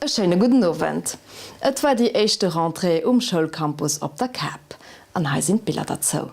E schéine gudden Owend. Et war déi éischte Rentrée um Schoulcampus op der Kap. An hei sinn d'Biller derzou.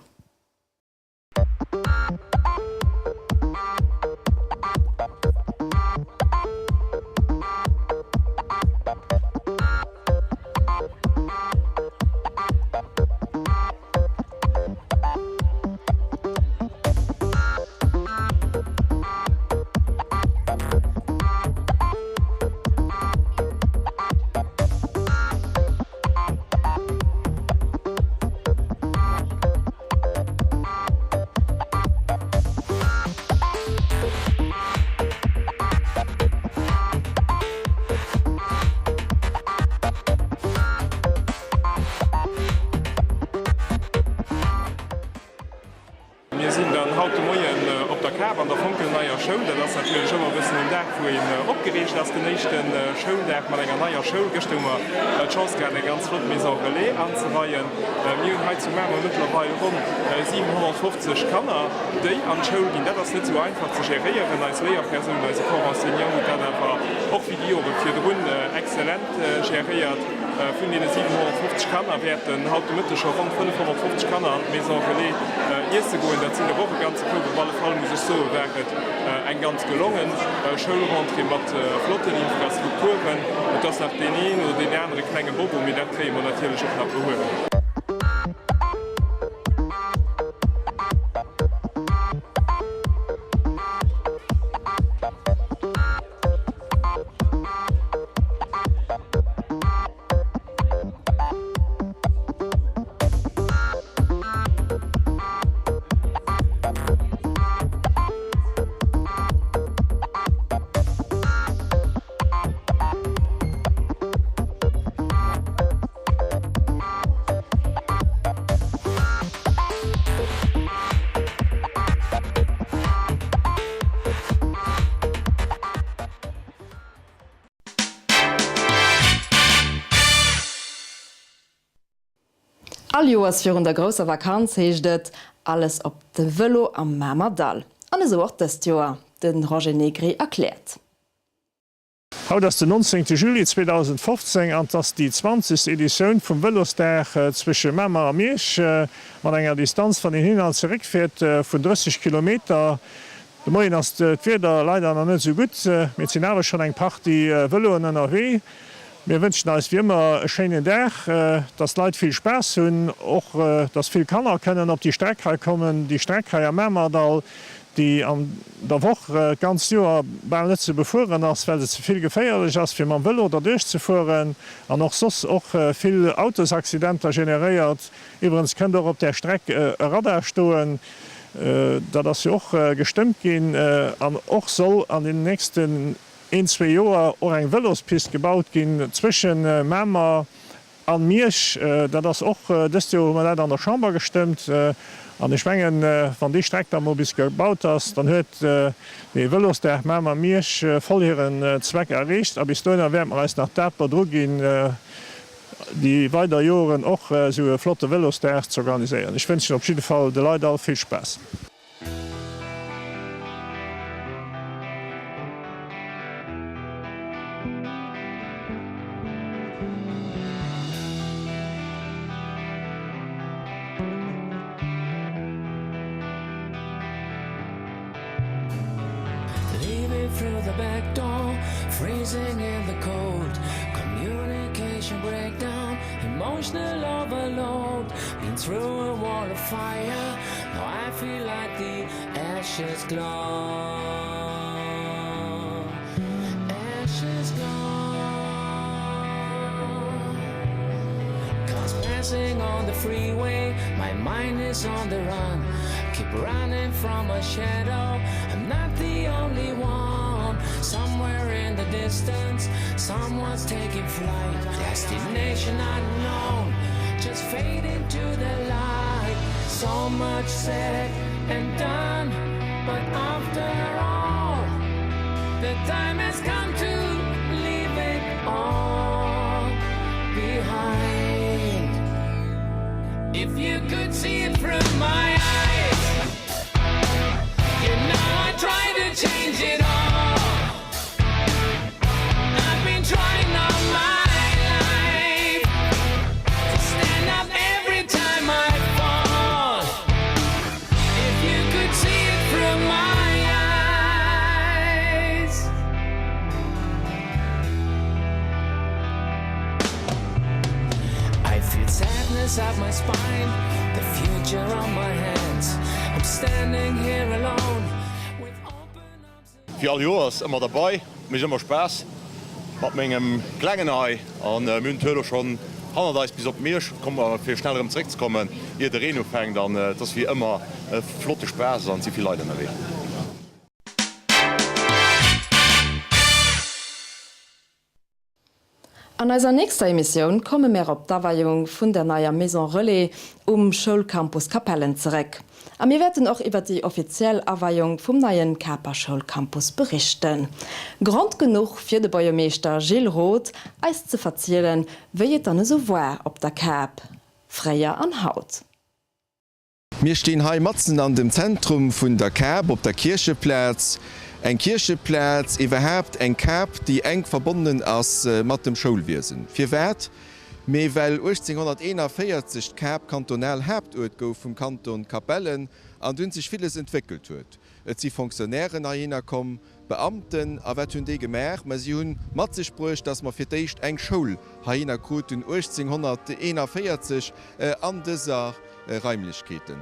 Mir sinn dann haut de Moien op der Kap an der fonkelneier Schoul. Dat ass natierlech ëmmer e bëssen en Dag, wou een opgereegt ass, den éischte Schouldag mat enger neier Schoul. Gëschter hu mer d'Chance gehat, eng ganz flott Maison Relais anzeweien. Mir hunn hei zu Mamer mëttlerweil ronn 750 Kanner, déi an d'Schoul ginn. Dat ass net esou einfach ze geréieren. Eis Léierpersounen, eise Corps enseignant huet dat awer och wéi déi Jore virdrun exzellent geréiert. Vun deene 750 Kanner wäerten haut de Mëtteg scho ronn 550 Kanner an d'Maison Relais iesse goen. Dat sinn der och e ganze Koup. Op alle Fall muss ech soen, war et eng ganz gelongen Schoulrentrée mat flotten Infrastrukturen. Et ass nach deen een oder deen anere klenge Bobbo, mee dat kréie mer natierlech och nach behuewen. All Joers virun der grousser Vakanz heescht et, Alles op de Vëlo am Mamerdall. An esou och dëst Joer. De Roger Negri erkläert. Haut ass den 19 Juli 2015 an 't ass déi 20. Editioun vum Vëlosdag zwësche Mamer a Miersch mat enger Distanz, wann een hin an zeréck fiert, vun 30 Kilometer. De Moien ass d'Wieder leider nach net esou gutt, mee et sinn awer schonn eng Partie Vëloen ënnerwee. Mir wënschen eis wéi ëmmer e schéinen Dag, dass d'Leit vill Spaass hunn, och dass vill Kanner kënnen op déi Streck hei kommen. Déi Streck hei am Mamerdall, déi an der Woch d'ganzt Joer bal net ze befueren ass, well se ze vill geféierlech ass fir mam Vëlo derduerch ze fueren an och soss och vill Autosaccidenter generéiert. Iwwerens kënnt och op där Streck e Radar stoen, dat ass jo och gestëmmt ginn, an och soll an den nächsten een, zwee Joer och eng Vëlospist gebaut ginn zwësche Mamer An Miersch, dat ass och, dëst Joer hu mer dat an der Chamber gestëmmt. An ech mengen, wann déi Streck da mol bis gebaut ass, dann huet dee Vëlosdag Mamer-Miersch voll hiren Zweck erreecht. A bis dohinner wäerte mer eis nach daper dru ginn, déi weider Joren och esou e flotte Vëlosdag z'organiséieren. Ech wënschen op jidde Fall de Leit all vill Spaass. spine, the future on my hands. I'm standing here alone with open arms. Wéi all Joers ëmmer derbei, mécht ëmmer Spaass mat mengem Klengen hei an mir hunn d'Tour elo schonn hannert eis bis op Miersch komm fir schnell erëm zeréck ze kommen ier de Reen ufänkt an et ass wéi ëmmer e flotte Spaass an et si vill Leit ënnerwee. An eiser nächster Emissioun komme mär op d'Aweiung vun der neier Maison Relais um Schoulcampus Capellen zeréck. A mir wäerten och iwwer déi offiziell Aweiung vum neien Caper Schoulcampus berichten. Grond genuch fir de Buergermeeschter Gilles Roth eis ze verzielen, wéi et dann esou war op der Kap, fréier an haut. Mir stinn hei matzen an dem Zentrum vun der Kap, op der Kiercheplaz. Eng Kiercheplaz, iwwerhaapt eng Kap, déi enk verbonnen ass mat dem Schoulwiesen. Firwat? Mee well 1841 d'Kap kantonal Haaptuert gouf vum Kanton Capellen an dunn sech villes entwéckelt huet. Et si Fonctionnairen heihinner komm, Beamten. A wat hunn déi gemaach? Mä si hunn mat sech bruecht, dass mer fir d'éischt eng Schoul heihinner kruten, 1841 an dëser Raimlechkeeten.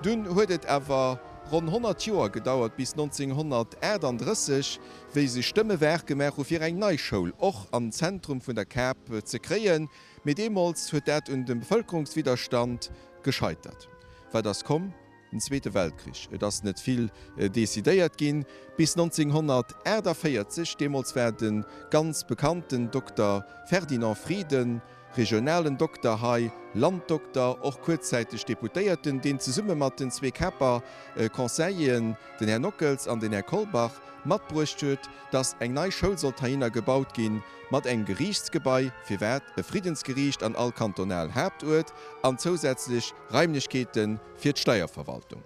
Dunn huet et awer ronn 100 Joer gedauert, bis 1938, wéi sech Stëmme waach gemaach hu fir eng nei Schoul och am Zentrum vun der Kap ze kréien. Mee deemools huet dat un dem Bevëlkerungswidderstand gescheitert. Wat ass komm? Den Zweete Weltkrich. Et ass net vill decidéiert ginn, bis 1948. Deemools war de ganz bekannten Dokter Ferdinand Frieden, regionalen Dokter hei, Landdokter, och kuerzzäiteg Deputéierten, deen zesumme mat den zwee Caper Conseilleren, den Här Nockels an den Här Kolbach, matbruecht huet, datt eng nei Schoul sollt heihinner gebaut ginn, mat engem Geriichtsgebai, firwat e Friddensgeriicht an all kantonal Haaptuert, an zousätzlech Raimlechkeete fir d'Steierverwaltung.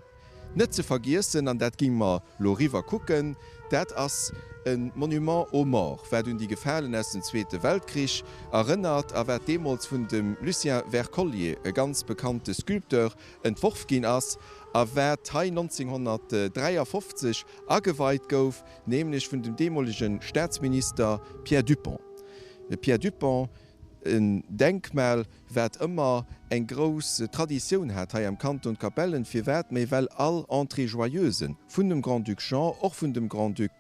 Net ze vergiessen, an dat géinge mer lo riwwer kucken, dat ass e Monument aux morts, wat un déi Gefalen aus dem Zweete Weltkrich erënnert a wat deemools vun dem Lucien Wercollier, e ganz bekannte Sculpteur, entworf ginn ass a wat hei 1953 ageweit gouf, nämlech vun dem deemolege Staatsminister Pierre Dupong. De Pierre Dupong, en Denkmal, wat ëmmer eng grouss Traditioun hat hei am Kanton Capellen. Firwat? Méi well all Entrée joyeuse vun dem Grand-Duc Jean, och vun dem Grand-Duc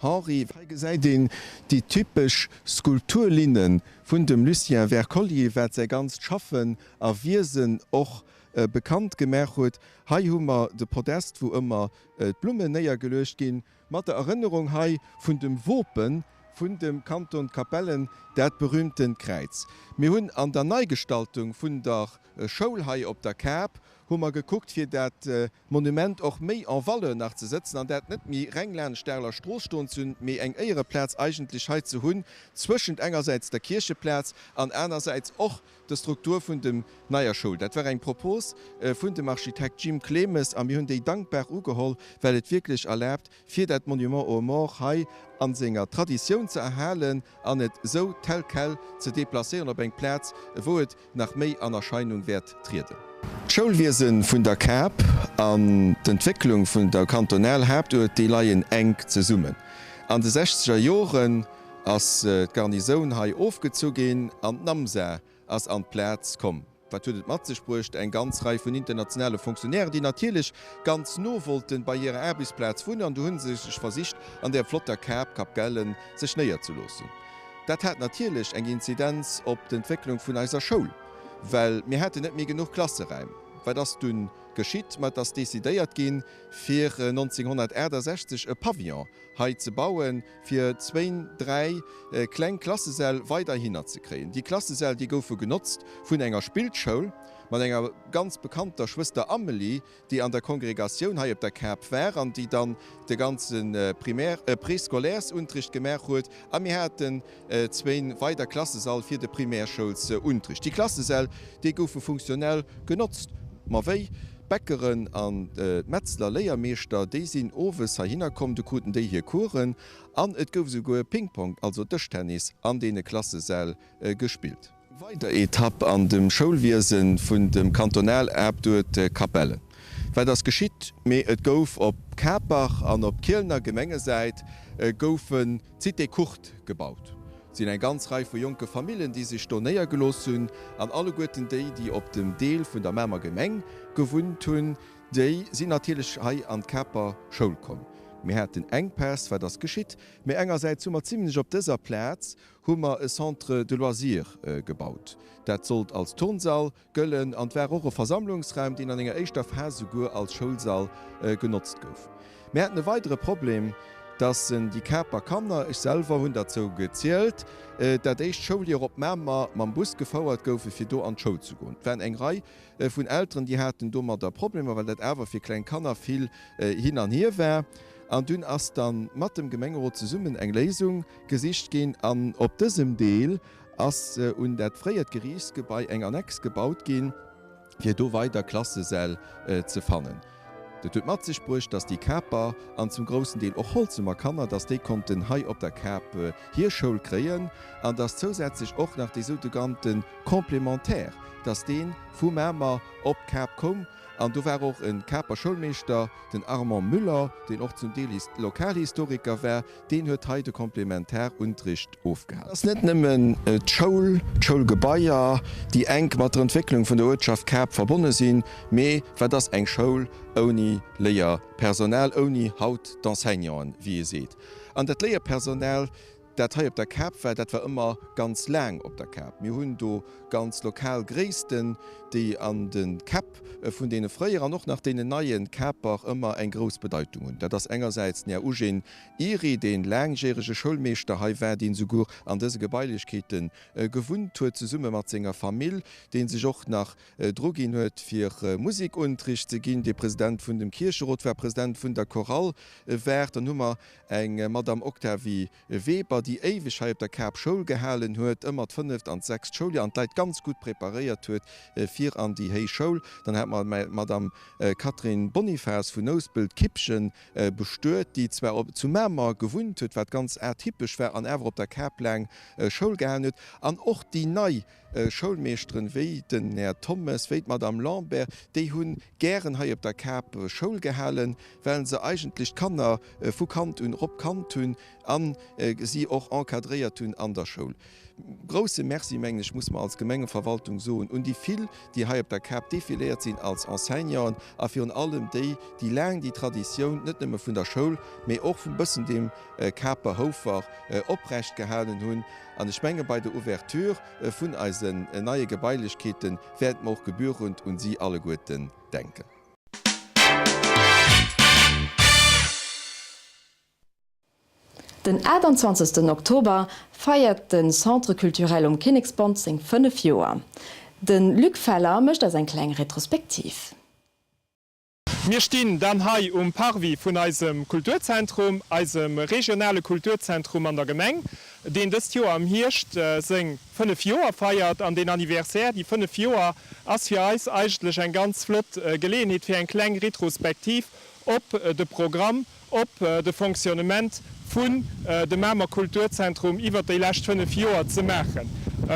Henri, Hei gesäit een déi typesch Skulpturlinne vun dem Lucien Wercollier, wat säi ganzt Schaffen a Wiesen och bekannt gemaach huet. Hei hu mer de Podest, wou ëmmer d'Blummen néiergeluecht ginn. Mat der Erënnerung hei vun dem Wopen vun dem Kanton Capellen, dat berühmtent Kräiz. Mir hunn an der Neigestaltung vun der Schoul hei op der Kap hu mer gekuckt fir dat Monument och méi en valeur nach ze sëtzen an dat net méi reng laanscht d'Areler Strooss stoen ze hunn, mee eng Éiereplaz eigentlech hei ze hunn zwëschent engersäits der Kiercheplaz an anersäits och der Struktur vun dem neier Schoul. Dat war eng Propos vun dem Architekt Jim Clemes a mir hunn déi dankbar ugeholl, well et wierklech erlaabt, fir dat Monument aux morts hei a senger Traditioun ze erhalen an et esou tel quel ze déplacéieren op eng Plaz, wou et nach méi an Erscheinung wäert trieden. D'Schoulwiese vun der Kap an d'Entwécklung vun der Kantonalhaaptuert, déi leien enk zesummen. An de sechzeger Joren ass d'Garnisoun hei ofgezu ginn an d'NAMSA ass an d'Plaz komm. Wat huet et mat sech bruecht? Eng ganz Rei vun internationale Fonctionnairen, déi natierlech ganz no wollten bei hirer Aarbechtsplaz wunnen, an du hu se sech versicht an där flotter Kap, Kapgellen, sech néierzeloossen. Dat hat natierlech eng Inzidenz op d'Entwécklung vun eiser Schoul, well mir haten net méi genuch Klasseräim. Wat ass dunn geschitt? Ma et ass decidéiert ginn, fir 1968 e Pavillon hei ze bauen, fir zwéin, dräi kleng Klassesäll weiderhinner ze kréien. Déi Klassesäll, déi goufe genotzt vun enger Spillschoul mat enger ganz bekannter Schwëster Amelie, déi an der Kongregatioun hei op der Kap war an déi dann de ganze Primaire, Préscolaires-Unterricht gemaach huet. A mir haten zwéin weider Klassesall fir de Primärschoulsunterricht. Déi Klassesäll, déi goufe funktionell genotzt. Ma wéi? D'Bäckeren an d'Metzler, Léiermeeschter, déi sinn owes heihinner komm, du kruten déi hir Coursen an et gouf esouguer Ping-Pong, also Dëschtennis, an deene Klassesäll gespillt. Weider Etapp an dem Schoulwiesen vun dem Kantonalhaaptuert Capellen. Wat ass geschitt? Mee et gouf op Kapach an op Kielener Gemengesäit goufen D'Cité Courte gebaut. Et sinn eng ganz Rei vu jonke Famillen, déi sech do néiergelooss hunn, an alleguerten déi, déi op dem Deel vun der Mamer Gemeng gewunnt hunn, déi sinn natierlech hei an d'Caper Schoul komm. Mir haten Enkpäss, wat ass geschitt? Mee engersäits hu mer zimlech op dëser Plaz hu mer e Centre de loisirs gebaut. Dat sollt als Turnsall gëllen an war och e Versammlungsraum, deen an enger éischter Phas souguer als Schoulsall genotzt gouf. Mir haten e weidere Problem, dass déi Caper Kanner, ech selwer hunn derzou gezielt, dat éischt Schouljoer op Mamer mam Bus gefouert goufe fir do an d'Schoul ze goen. Et waren eng Rei vun Elteren, déi haten domadder Problemer, well dat awer fir kleng Kanner vill hin an hier war. An dunn ass da mat dem Gemengerot zesummen eng Léisung gesicht ginn an op dësem Deel ass un dat fréiert Geriichtsgebai eng Annex gebaut ginn, fir do weider Klassesäll ze fannen. Dat huet mat sech bruecht, dass déi Caper an zum groussen Deel och Holzemer Kanner, dass déi konnten hei op der Cap hir Schoul kréien an dass zousätzlech och nach dee sougenannte Complémentaire, dass dee vu Mamer op d'Cap koum. An do war och e Caper Schoulmeeschter, den Armand Müller, deen och zum Deel Lokalhistoriker war, deen huet hei de Komplementaruntricht ofgehalen. Et ass net nëmmen d'Schoul, d'Schoulgebaier, déi enk mat der Entwécklung vun der Uertschaft Cap verbonne sinn, mee wat ass eng Schoul ouni Léierpersonal, ouni haut d'Enseignanten, wéi ee seet. An dat Léierpersonal, Dat hei op der Kap war, dat war ëmmer ganz laang op der Kap. Mir hunn do ganz lokal Gréissten, déi an de Käpp vun deene fréier an och nach deenen neie Caper ëmmer eng grouss Bedeitung hunn. Dat ass engersäits den Här Eugène Ihry, dee laangjärege Schoulmeeschter hei war, deen souguer an dëse Gebailechkeete gewunnt huet, zesumme mat senger Famill, dee sech och nach dru ginn huet, fir Musikuntricht ze ginn, dee President vun dem Kiercherot war, President vun der Chorale war. Dann hu mer Eng Madame Octavie Weber, déi éiweg hei op der Kap Schoul gehalen huet, ëmmer d'fënneft an d'sechst Schouljoer, an d'Leit ganz gutt preparéiert huet fir an déi héich Schoul. Dann hat mer d'Madame Catherine Bonifas vun Nouspelt, Kippchen, bestuet, déi zwar op zu Mamer gewunnt huet, wat ganz atypesch war, an awer op der Kap laang Schoul gehalen huet. An och déi nei Schoulmeeschteren, wéi den Här Thommes, wéi d'Madame Lambert, déi hu gären hei op der Kap Schoul gehalen, well se eigentlech d'Kanner vu Kand un erop kannt hunn a si och encadréiert hunn an der Schoul. Grousse Merci, mengen ech, muss mer als Gemengeverwaltung soen, un déi vill, déi hei op der Kap defiléiert sinn als Enseignanten a virun allem déi, déi laang déi Traditioun net nëmme vun der Schoul, mee och vum bëssen deem Kaper Houfer oprecht gehalen hunn. An ech menge bei der Ouverture vun eisen neie Gebailechkeete wäerte mer och gebührend un si alleguerten denken. Den 28 Oktober feiert de Centre Culturel um Kinneksbond seng 5 Joer. De Luc Feller mécht eis eng kleng Retrospektiv. Mir stinn dann hei um Parvis vun eisem Kulturzentrum, eisem regionale Kulturzentrum an der Gemeng, deen dëst Joer am Hierscht seng 5 Joer feiert. An deen Anniversaire, déi 5 Joer, ass fir eis eigentlech eng ganz flott Geleeënheet fir eng kleng Retrospektiv op de Programm op de Fonctionnement vun dem Mamer Kulturzentrum iwwert déi lescht 5 Joer ze maachen.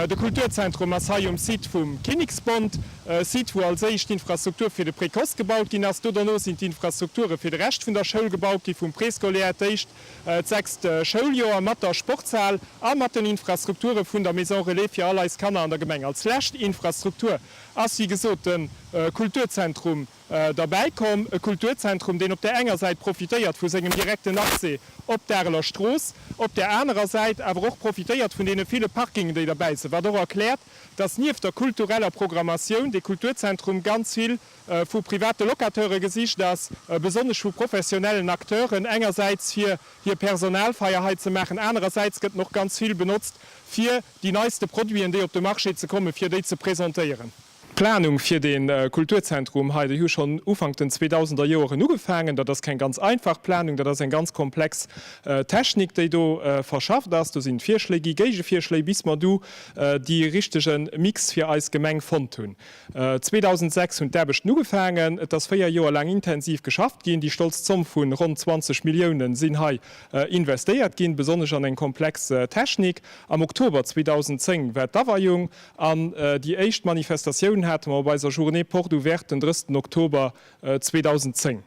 De Kulturzentrum ass hei um Site vum Kinneksbond, e Site wou als éischt d'Infrastruktur fir de Précoce gebaut ginn ass. Do derno sinn d'Infrastrukture fir de Rescht vun der Schoul gebaut gi, vum Préscolaire, d'éischt, d'sechst Schouljoer mat der Sportshal a mat den Infrastrukture vun der Maison Relais fir all eis Kanner an der Gemeng. Als lescht Infrastruktur ass wéi gesot de Kulturzentrum Derbäi komm, e Kulturzentrum, deen op där enger Säit profitéiert vu sengem direkten Accès op d'Areler Strooss, op där anerer Säit awer och profitéiert vun deene ville Parkingen, déi derbäi sinn, wat och erkläert, dass nieft der kultureller Programmatioun dee Kulturzentrum ganz vill vu private Locateure gesicht ass, besonnesch vu professionellen Acteuren, engersäits fir hir Personalfeier hei ze maachen, anerersäits gëtt en och ganz vill benotzt, fir déi neiste Produiten, déi op de Marché ze kommen, fir déi ze presentéieren. D'Planung fir dee Kulturzentrum hei, déi hu schonn Ufank den zweedausender Joeren ugefaangen. Dat ass keng ganz einfach Planung, dat ass eng ganz komplex Technik, déi do verschafft ass. Do sinn Virschléi gi, Géigevirschléi, bis mer du dee richtege Mix fir eis Gemeng fonnt hunn. 2006 hunn d'Aarbechten ugefaangen. Et ass 4 Joer laang intensiv geschafft ginn. Déi stolz Zomm vu ronn 20 Milliounen sinn hei investéiert ginn, besonnesch an eng komplex Technik. Am Oktober 2010 war d'Aweiung. An déi éischt Manifestatioun hate mer op eiser Journée Porte Ouverte den 30 Oktober 2010.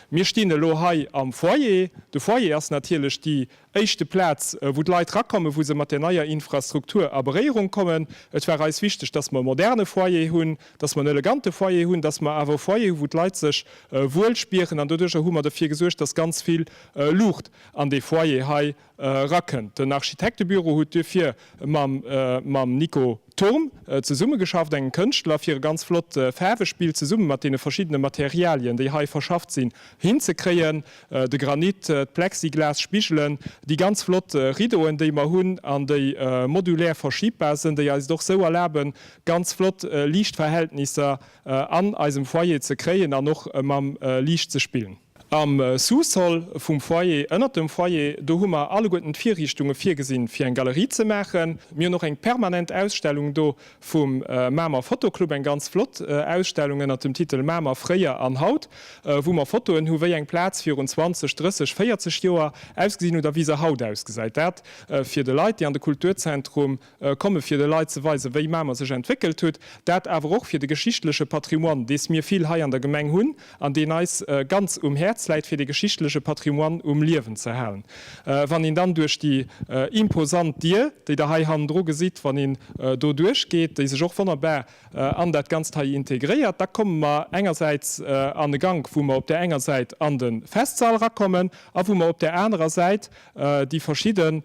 Mir stinn elo hei am Foyer. De Foyer ass natierlech déi éischte Plaz, wou d'Leit rakommen, wou se mat der neier Infrastruktur a Beréierung kommen. Et war eis wichteg, dass mer e moderne Foyer hunn, dass mer en elegante Foyer hunn, dass mer awer e Foyer hunn, wou d'Leit sech wuel spieren. An doduercher hu mer derfir gesuergt, dass ganz vill Luucht an dee Foyer hei erakënnt. Den Architektebüro huet duerfir mam Nico Thurm zesummegeschafft, engem Kënschtler, fir e ganz flott Faarwespill zesumme mat deene verschiddene Materialien, déi hei verschafft sinn, hinzekréien, de Granit, d'Plexiglas, Spigelen, déi ganz flott Rideauen, déi mer hunn an déi modulär verschibbar sënn, déi eis et och sou erlaben, ganz flott Liichtverhältnisser an eisem Foyer ze kréien an och mam Liicht ze spillen. Am Sous-sol vum Foyer, ënnert dem Foyer, do hu mer alleguerten d'Virriichtunge virgesinn, fir eng Galerie ze maachen. Mir hunn och eng permanent Ausstellung do vum Mamer Fotoclub, eng ganz flott Ausstellung ënnert dem Titel Mamer fréier an haut, wou mer Fotoen hu wéi eng Plaz virun 20, 30, 40 Joer ausgesinn huet a wéi se haut ausgesäit. Dat fir de Leit, déi an de Kulturzentrum Komme fir de Leit ze weisen, wéi Mamer sech entwéckelt huet, dat awer och fir de geschichtleche Patrimoine, dees mir vill hei an der Gemeng hunn an deen eis ganz um Häerz läit, fir de geschichtleche Patrimoine um Liewen ze halen. Wann een dann duerch déi imposant Dier, déi Der hei hannendru gesitt, wann een do duerchgeet, déi sech och wonnerbar an dat Ganzt hei integréiert, da komme mer engersäits an e Gank, wou mer op där enger Säit an de Festsall erakommen a wou mer op där anerer Säit déi verschidde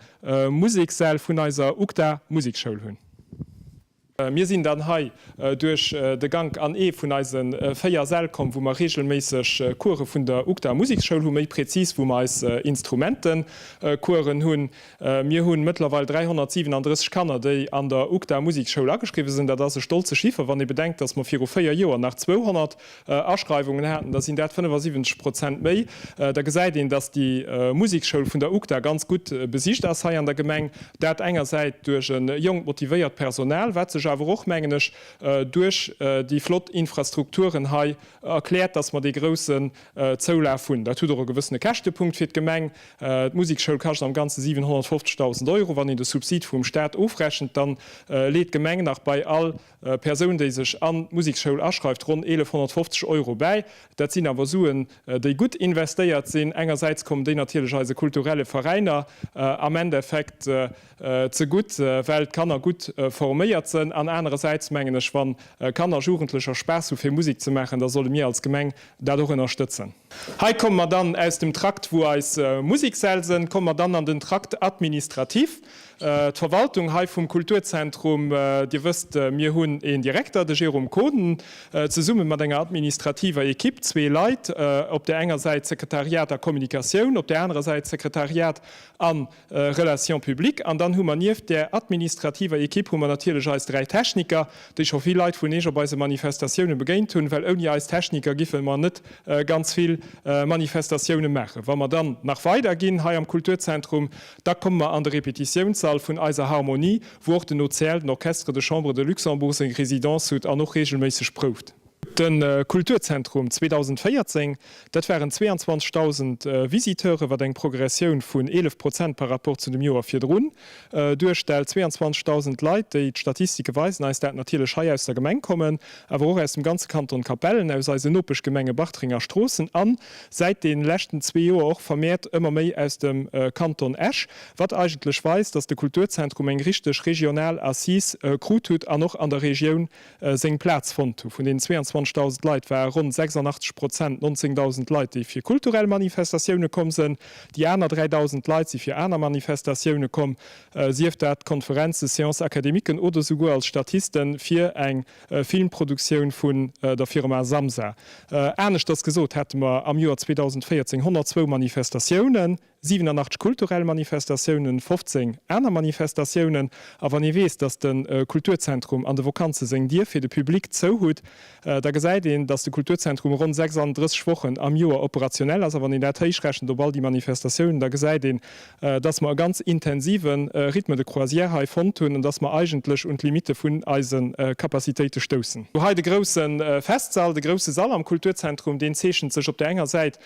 Musekssäll vun eiser UGDA Musekschoul hunn. Mir sinn dann hei duerch de Gank an ee vun eise 4 Säll komm, wou mer regelméisseg Course vun der UGDA Musekschoul hunn, méi präzis wou mer eis Instrumentecoursen hunn. Mir hunn mëttlerweil 337 Kanner, déi an der UGDA Musekschoul ageschriwwe sinn. Dat ass e stolze Chiffer, wann ee bedenkt, dass mer viru 4 Joer nach 200 Aschreiwungen haten, da sinn dat 75 Prozent méi. Da gesäit een, datt déi Musekschoul vun der UGDA ganz gutt besicht ass hei an der Gemeng. Dat engersäit duerch e jonkt, motivéiert Personal, wat sech awer och, mengen ech, duerch déi flott Infrastrukturen hei erkläert, datt mer dee groussen Zoulaf hunn. Dat huet och e gewëssene Käschtepunkt fir d'Gemeng. D'Musekschoul kascht am Ganze 750.000 Euro. Wann een de Subsid vum Staat ofrechent, dann leet d'Gemeng nach bei all Persoun, déi sech an d'Musekschoul aschreift, ronn 1.150 Euro bäi. Dat sinn awer Suen, déi gutt investéiert sinn. Engersäits kommen déi natierlech eise kulturelle Veräiner am Endeffekt zegutt, well d'Kanner gutt forméiert sënn. An anerersäits mengen ech, wa Kanner, Jugendlecher Spaass hu fir Musek ze maachen, da solle mir als Gemeng dat och ënnerstëtzen. Hei komme mer dann aus dem Trakt, wou eis Musekssäll sënn, komme mer dann an den Trakt administratif. D'Verwaltung hei vum Kulturzentrum, Dir wësst, mir hunn een Direkter, de Jérôme Koden, zesumme mat enger administrativer Equipe, zwee Leit, op där enger Säit Sekretariat a Kommunikatioun, op där anerer Säit Sekretariat a Relations publiques. An dann hu mer nieft där administrativer Equipe hu mer natierlech eis dräi Techniker, déi scho vill Leit vun Eech op eise Manifestatioune begéint hunn, well ouni eis Techniker giffe mer net ganz vill Manifestatioune maachen. Wa mer dann nach weiderginn hei am Kulturzentrum, Da komme mer an de Repetitiounssall vun eiser Harmonie, wou och den OCL, den Orchestre de Chambre de Luxembourg, seng Résidence hutt an och regelméisseg prouft. De Kulturzentrum 2014, dat waren 22.000 Visiteuren, wat eng Progressioun vun 11 Prozent par rapport zu dem Joer virdrun duerstellt. 22.000 Leit, déi, d'Statistike weisen eis dat, natierlech hei aus der Gemeng kommen, awer och aus dem ganze Kanton Capellen, aus eisen Nopeschgemenge Bartreng a Stroossen an säit de leschten zwee Joer och vermehrt ëmmer méi aus dem Kanton Esch, wat eigentlech weist, dass de Kulturzentrum eng richteg regional Assise krut hutt an och an der Regioun seng Plaz fonnt hu. Vun deenen 22.000 Leit ware ronn 86 Prozent, 19.000 Leit, déi fir kulturell Manifestatioune komm sënn. Déi aner 3.000 Leit si fir aner Manifestatioune komm, sief dat Konferenzen, Séances académiquen oder souguer als Statisten fir eng Filmproduktioun vun der Firma Samsa. Aneschters gesot hate mer am Joer 2014 102 Manifestatiounen, 87 kulturell Manifestatiounen, 15 aner Manifestatiounen. A wann ee weess, datt de Kulturzentrum an de Vokanze seng Dier fir de Public zou hutt, da gesäit een, datt de Kulturzentrum ronn 36 Wochen am Joer operationell ass. A wann een dat héichrechent op all déi Manifestatiounen, da gesäit een, dass mer e ganz intensive Rythme de croisière hei fonnt hunn an dass mer eigentlech un d'Limitte vun eise Capacitéite stoussen. Hei de grousse Festsall, de grousse Sall am Kulturzentrum, deen zeechent sech op där enger Säit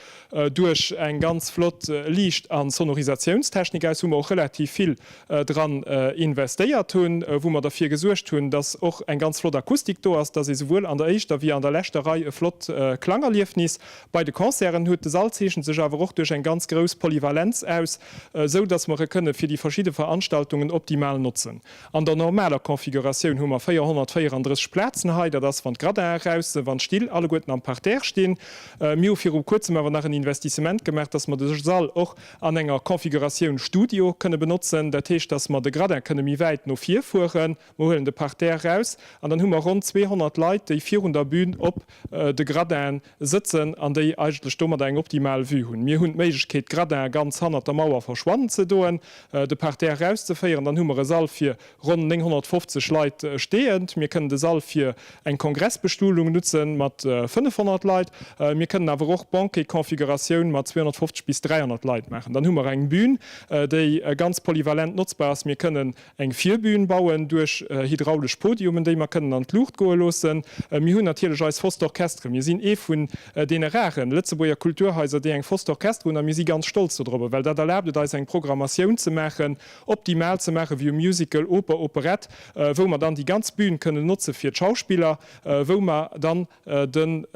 duerch eng ganz flott Liicht. Liicht a Sonorisatiounstechnik aus, wou mer och relativ vill dran investéiert hunn, wou mer derfir gesuergt hunn, dass och eng ganz flott Akustik do ass, dass ee souwuel an der éischter wéi an der leschter Rei e flott Klangerliefnis bei de Concerten huet. De Sall zeechent sech awer och duerch eng ganz grouss Polyvalenz aus, esou dass mer e kënne fir déi verschidde Veranstaltungen optimal notzen. An der normaler Configuratioun hu mer 434 Plazen hei, dat ass wann d'Gradinen eraus sinn, wann d'Still alleguerten am Parterre stinn. Mir hu viru kuerzem awer nach en Investissement gemaach, dass mer de Sall och an enger Configuratioun Studio kënne benotzen. Dat heescht, dass mer de Gradin kënne méi wäit no vir fueren. Mer huelen de Parterre raus an dann hu mer ronn 200 Leit, déi virun der Bühn op de Gradinen sëtzen an déi eigentlech domadder eng optimal Vue hunn. Mir hunn d'Méiglechkeet, d'Gradinen ganz hannert der Mauer verschwannen ze doen, de Parterre rauszeféieren. Dann hu mer e Sall fir ronn 950 Leit steeënd. Mir kënnen de Sall fir eng Kongressbestuhlung nutze mat 500 Leit. Mir kënnen awer och Banquet-Configuratioun mat 250 bis 300 Leit maachen. Dann hu mer eng Bühn, déi ganz polyvalent notzbar ass. Mir kënnen eng Virbühn bauen duerch hydraulesch Podiumen, déi mer kënnen an d'Luucht goe loossen. Mir hunn natierlech eis Fosse d'orchestre. Mir sinn ee vun deene rare Lëtzebuerger Kulturhaiser, déi eng Fosse d'orchestre hunn a mir si ganz stolz dodrobber, well dat erlaabt et eis, eng Programmatioun ze maachen, optimal ze maachen, wéi e Musical, Oper, Operett, wou mer dann déi ganz Bühn kënnen notze fir d'Schauspiller, wou mer dann den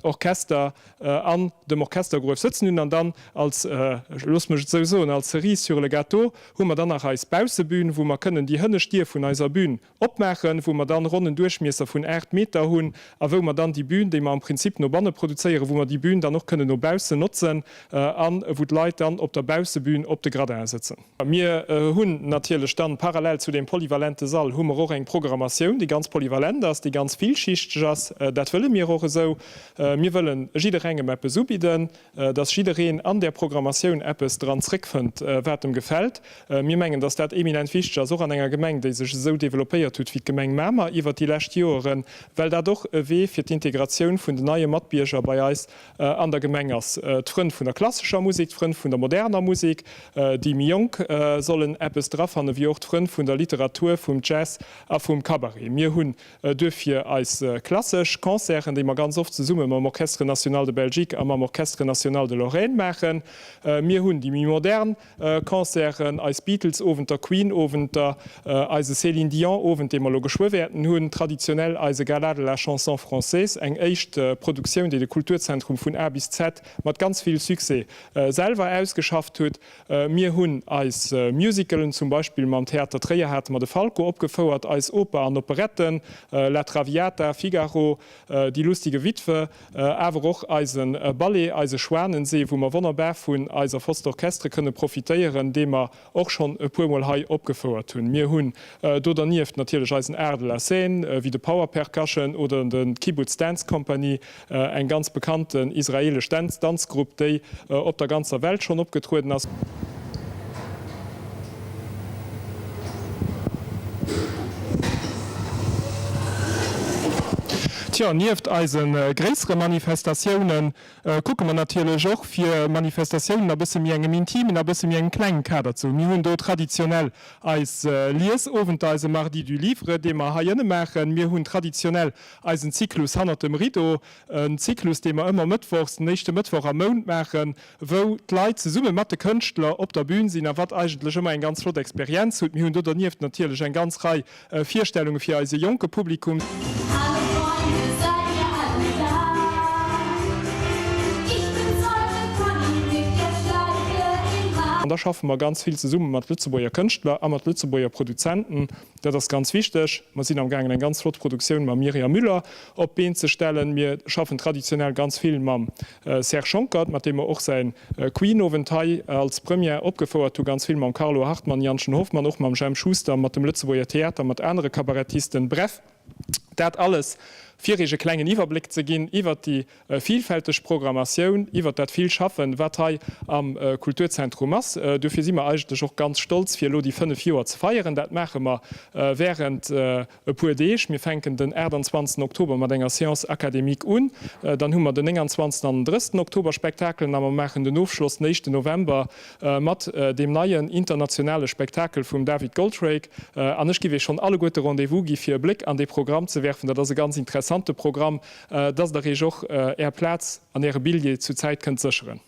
Orchester an dem Orchestergruef sëtzen hunn an dann als, loosst mech et esou soen, als Cerise sur le gâteau hu mer dann nach eis Baussebühn, wou mer kënnen déi hënnescht Dier vun eiser Bühn opmaachen, wou mer dann ronn en Duerchmiesser vun 8 Meter hunn a wou mer dann déi Bühn, déi mer am Prinzip no banne produzéieren, wou mer déi Bühn dann och kënnen no baussen notzen a wou d'Leit dann op der Baussebühn op de Gradinen sëtzen. Mir hunn natierlech dann parallel zu deem polyvalente Sall hu mer och eng Programmatioun, déi ganz polyvalent ass, déi ganz villschichteg ass. Dat wëlle mir och esou. Mir wëlle jidderengem eppes ubidden, dass jiddereen an där Programmatioun eppes dran zréckfënnt, wat em gefält. Mir mengen, dass dat eminent wichteg ass, och an enger Gemeng, déi sech esou développéiert huet wéi d'Gemeng Mamer iwwert déi lescht Joeren, well dat och e Wee fir d'Integratioun vun den neie Matbierger bei eis an der Gemeng ass. D'Frënn vun der klassescher Musek, d'Frënn vun der moderner Musek, déi méi Jonk sollen eppes drafannen, wéi och d'Frënn vun der Literatur, vum Jazz a vum Cabaret. Mir hunn duerfir eis klassesch Concerten, déi mer ganz oft zesumme mam Orchestre National de Belgique a mam Orchestre National de Lorraine maachen. Mir hunn déi méi modern Concerten, eis Beatles-Owenter, Queen-Owenter, eise Céline Dion-Owend, dee mer elo geschwë wäerten hunn, traditionell eise Gala de la chanson française, eng éischt Produktioun, déi de Kulturzentrum vun A bis Z mat ganz vill Succès selwer ausgeschafft huet. Mir hunn eis Musicalen, zum Beispill mam Theater Tréier hate mer de Falco opgefouert, eis Oper an Operetten, La Traviata, Figaro, Die lustige Witwe, awer och eise Ballet, eise Schwanensee, wou mer wonnerbar vun eiser Fosse d'Orchestre kënne profitéieren, dee mer och schonn e puermol hei opgefouert hunn. Mir hunn do dernieft natierlech eisen Art de la scène, wéi de Power Percussion oder de Kibbutz Dance Company, eng ganz bekannten israelesch Danzgrupp, déi op der ganzer Welt schonn opgetrueden ass. Tjo, nieft eise gréissere Manifestatioune kucke mer natierlech och, fir Manifestatiounen a bësse méi engem intimen, a bësse méi engem klengen Kader ze hunn. Mir hunn do traditionell eis Liesowenter, eise Mardi du Livre, dee mer hei ënne maachen. Mir hunn traditionell eisen Zyklus Hannert dem Rideau, en Zyklus, dee mer ëmmer mëttwochs, den éischte Mëttwoch am Mount maachen, wou d'Leit zesumme mat de Kënschtler op der Bühn sinn a wat eigentlech ëmmer eng ganz flott Experienz hutt. Mir hunn do dernieft natierlech eng ganz Rei Virstellunge fir eise jonke Publikum. Hallo Freunde, seid ihr alle da? Ich bin's eure Conny mit der Schleife im Haar. An da schaffe mer ganz vill zesumme mat Lëtzebuerger Kënschtler a mat Lëtzebuerger Produzenten. Dat ass ganz wichteg. Mer sinn am gaangen eng ganz flott Produktioun mam Myriam Müller op d'Been ze stellen. Mir schaffen traditionell ganz vill mam Serge Schonckert, mat deem mer och säi Queen-Owend hei als Première opgefouert hu, ganz vill mam Carlo Hartmann, Jannchen Hoffmann, och mam Jemp Schuster, mat dem Lëtzebuerger Theater, mat anere Kabarettisten. Bref, dat alles fir Iech e klengen Iwwerbléck ze ginn iwwert déi vilfälteg Programmatioun, iwwert dat vill Schaffen, wat hei am Kulturzentrum ass. Dofir si mer eigentlech och ganz stolz, fir elo déi 5 Joer ze feieren. Dat maache mer während E puer Deeg, mir fänken den 28 Oktober mat enger Séance académique un, dann hu mer den 29 an den 30 Oktober Spektakelen a mer maachen den Ofschloss den éischten November mat deem neien internationale Spektakel vum David Goldrake. An ech giff Iech schonn alleguerte Rendez-vous gi fir e Bléck an dee Programm ze werfen. Dat ass e ganz interessante Programm, dass Der Iech och Är Plaz an Äre Billjee zu Zäit kënnt sécheren.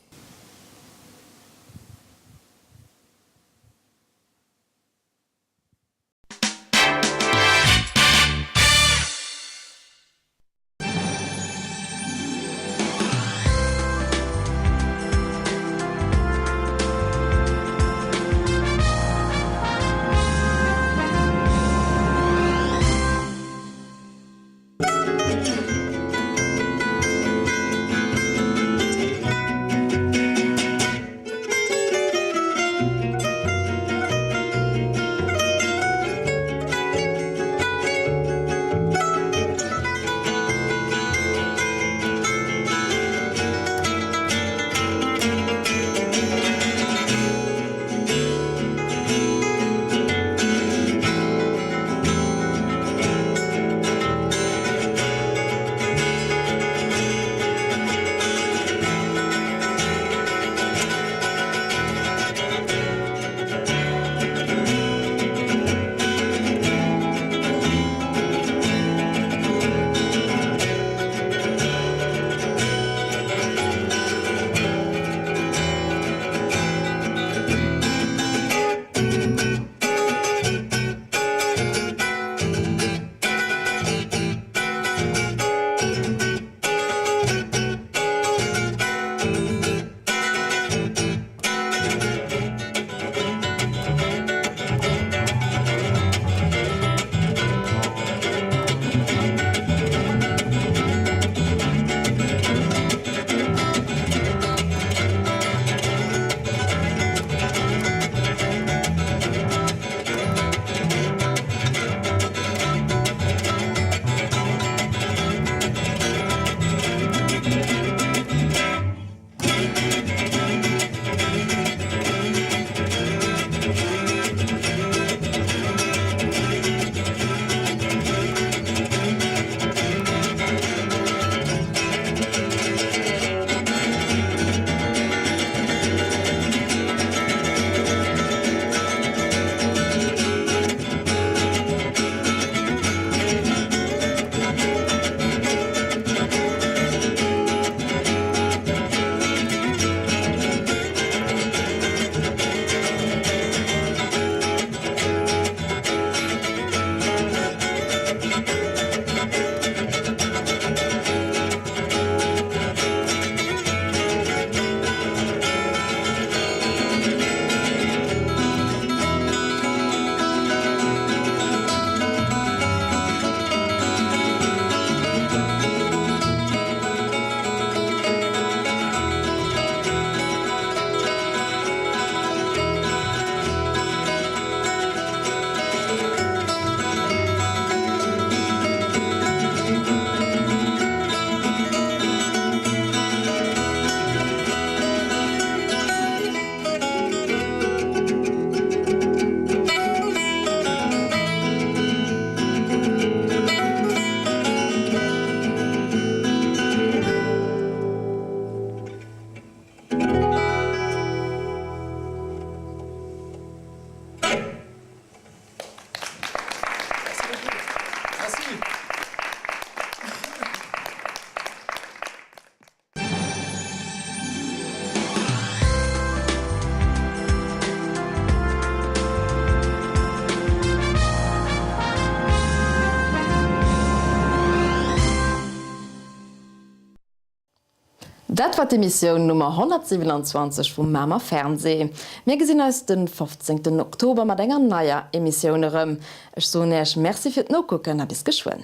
Dat war d'Emissioun Nummer 127 vum Mamer Fernseh. Mir gesinn eis den 15 Oktober mat enger neier Emissioun erëm. Ech soen Äech Merci fir d'Nokucken a bis geschwënn.